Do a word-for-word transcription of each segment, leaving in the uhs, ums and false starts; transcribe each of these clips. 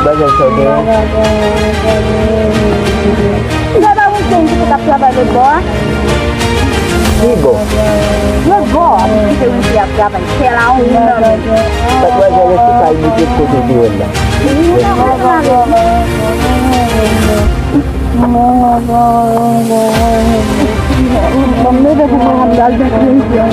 Bagay sa gen. Ou pa wè Winston ki te ap travay lòt bò a? Ki bò? Lòt bò a, ki te Winston ap travay. Tè la, yon moun nan men. Sa t wè jè lè se kay mete kote te wè l la. Ban m leve pou mwen, m al jwenn Winston.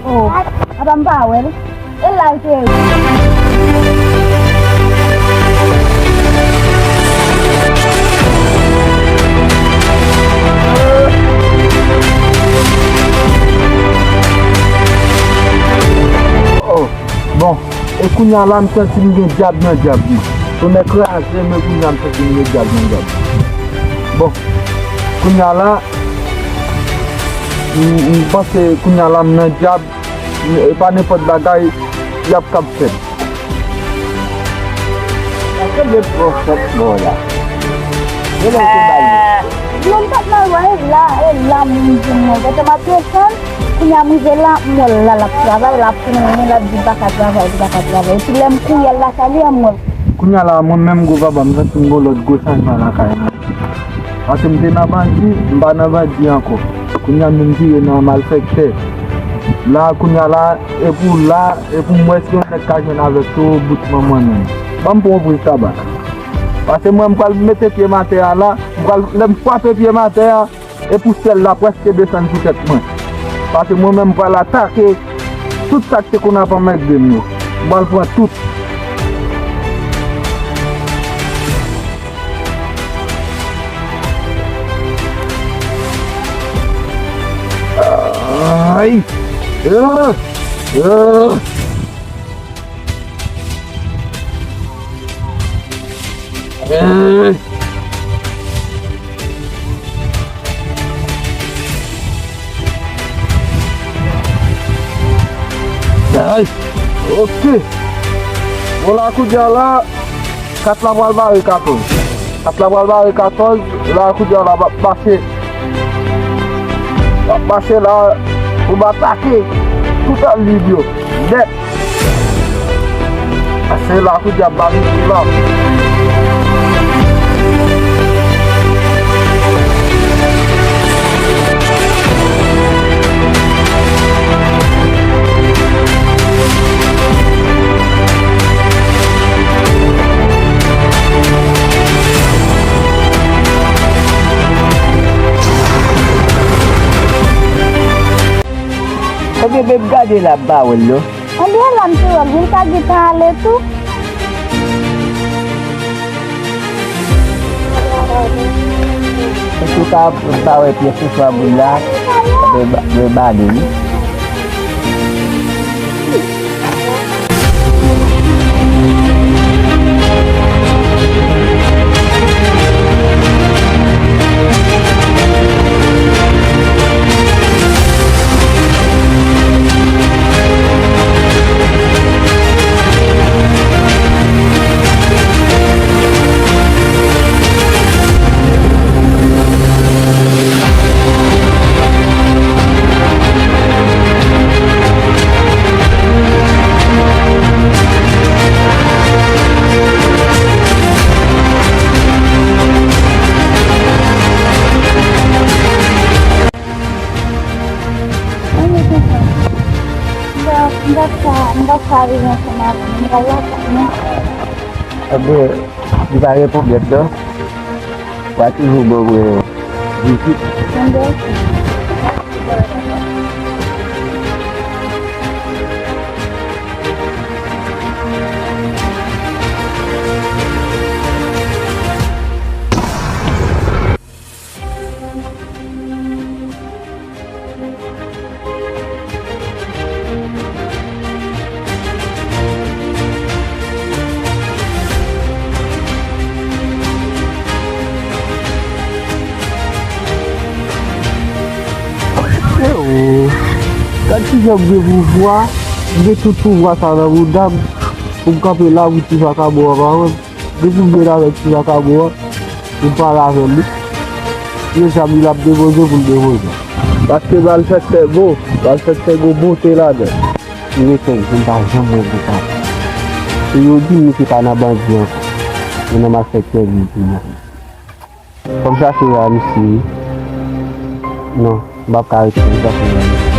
Oh, apa m pa wè l? E la l te ye. Oh, bon, e kounye a la m santi m gen dyab nan dyab wi. Tonnè kraze m, e kounye a m santi m gen dyab nan dyab. Bon, kounye a la, m, m panse kounye a la m nan dyab, e pa nenpòt bagay y ap kab fè m. Sa se de pwofèt bò la. Yo lè te bay yo. Non, m pa t nan lwa, e la, e la moun di mwen. Kote m ap desann, kounye a m rive la, m wè l la, l ap travay, l ap tounen, l ap di l pa ka travay, li pa ka travay. Epi lè m kouri al lakay li a, m wè l. Kounye a la, mwen menm gwo papa, m santi m gon lòt gwo chanjman lakay mwen. Paske m te nan bandi, m pa nan bandi ankò. Kounye a m vin vire nan malfektè. La, kounye a la, e pou la, e pou m wè si yon nèg ka jwenn avèk tou bout manman menm. Ban m pran yon priz taba. Paske mwen, m pral mete pye m atè a la, m pral, lè m frape pye m atè a, e pou syèl la prèske desann sou tèt mwen. Paske mwen menm, m pral atake tout sa k te konn ap anmède m yo. M pral pran tout. Ay! Ah! Ah! Ah! Ay, oke. Bon, la kounye a la, kat la pral bare katòz. Kat la pral bare katòz, la kounye a la m ap mache. M ap mache la pou m atake tout al li yo nèt. Se la pou dyab la vin la. Ebyen, babe, gade la, m pa wè l non. Ebyen, la m te wè l, wi, l ka gentan ale tou. Antouka, m pa wè pyès oswa moun la, dwe ba-, dwe bale, wi. Ebyen, li pa gen pwoblèm non. W a toujou ban mwen vizit. Ewo, gad kijan m gen pouvwa, m gen tout pouvwa sa nan bouda m. Pou m kanpe la pou ti vakabon an pa wè m. Depi m jwenn avèk ti vakabon an, pou m pale avè l, li gen zam li l ap depoze pou l depoze. Paske bal fèk fè bon, bal fèk fè gon bonte ladan. Li rete pou m pa janm wè gwo papa. E yo di m li se pa nan bandi ankò, men nan malfektè li ye tou. Fò m chache wè a misye wi. Non, m p ap ka rete pou m chache wè a misye.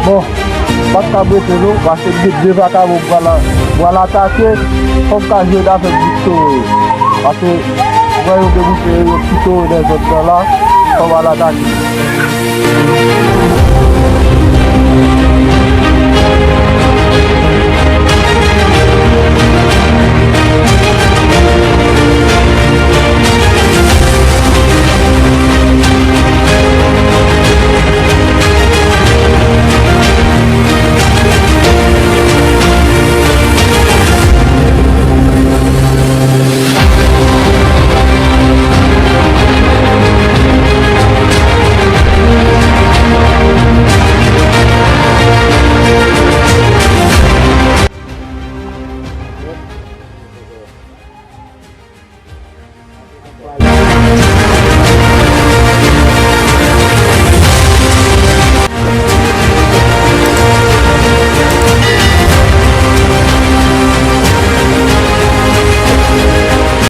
Bon, m p ap ka rete non, paske m gen de vakabon m pral, m pral atake, fò m ka jwenn avèk Vikto wi. Paske m wè yo deboute yo pito nan zòn nan la, fò m al atake.